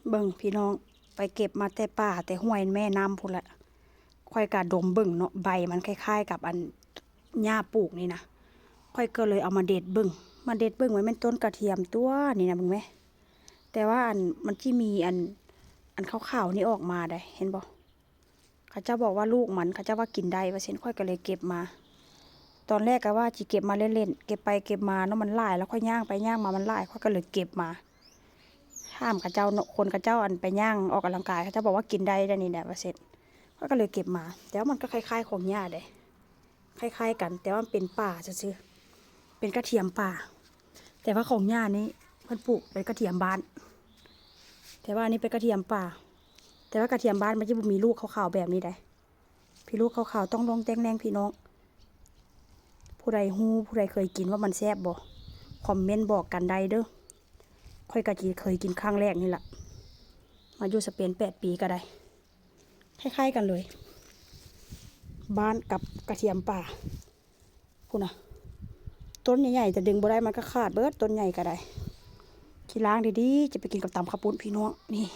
ເບິ່ງພີ່ນ້ອງ ໄປເກັບມາແຕ່ປ່າແຕ່ຫ້ວຍແມ່ນ້ຳພຸ້ນລະ. ຂ້ອຍກະດົມເບິ່ງເນາະ ໃບມັນຄ້າຍໆກັບອັນຫຍ້າປູກນີ້ນະ. ຂ້ອຍກໍເລີຍເອົາມາເດັດເບິ່ງ ມາເດັດເບິ່ງ ມັນແມ່ນຕົ້ນກະທຽມຕົວະນີ້ນະ ເບິ່ງແມ. ແຕ່ວ່າອັນ ມັນຊິມີອັນ ອັນຂາວໆນີ້ອອກມາໄດ໋ ເຫັນບໍ່? ເຂົາເຈົ້າບອກວ່າລູກມັນ ເຂົາເຈົ້າວ່າກິນໄດ້ວ່າຊັ້ນ. ຂ້ອຍກໍເລີຍເກັບມາ ຕອນແລກກໍວ່າຊິເກັບມາເລ່ນໆ ເກັບໄປເກັບມາເນາະ ມັນຫຼາຍ ແລ້ວຂ້ອຍຍ່າງໄປຍ່າງມາ ມັນຫຼາຍ ຂ້ອຍກໍເລີຍເກັບມາ. ຖາມເຂົາເຈົ້າເນາະ ຄົນເຂົາເຈົ້າອັນໄປຍ່າງອອກກຳລັງກາຍ ເຂົາເຈົ້າບອກວ່າກິນໄດ້ ແນວນີ້ແຫຼະວ່າຊັ້ນ. ຂ້ອຍກໍເລີຍເກັບມາ ແຕ່ວ່າມັນກໍຄ້າຍໆຂອງຫຍ້າເດ້ ຄ້າຍໆກັນ ແຕ່ວ່າມັນເປັນປ່າຊື່ໆ ເປັນກະທຽມປ່າ. ແຕ່ວ່າຂອງຫຍ້ານີ້ເພິ່ນປູກເປັນກະທຽມບ້ານ ແຕ່ວ່າອັນນີ້ເປັນກະທຽມປ່າ. ແຕ່ວ່າກະທຽມບ້ານມັນຈະບໍ່ມີລູກຂາວໆແບບນີ້ໃດ໋ ພີ່ ລູກຂາວໆ ຕ້ອງລອງແຕ່ງແນງພີ່ນ້ອງ. ຜູ້ໃດຮູ້ ຜູ້ໃດເຄີຍກິນວ່າມັນແຊບບໍ່ ຄອມເມັນບອກກັນໄດ້ເດີ້. ຂ້ອຍກໍຊິເຄີຍກິນຄັ້ງແລກນີ້ລະ ມາຢູ່ສະເປນແປດປີກໍໄດ້ ຄ້າຍໆກັນເລີຍ ບ້ານກັບກະທຽມປ່າ. ພຸ້ນນະ ຕົ້ນໃຫຍ່ໆ ແຕ່ດຶງບໍ່ໄດ້ ມັນກໍຂາດເບິດ ຕົ້ນໃຫຍ່ກໍໄດ້. ຊິລ້າງດີໆ ຈະໄປກິນກັບຕຳເຂົ້າປຸ້ນພີ່ນ້ອງ. ນີ້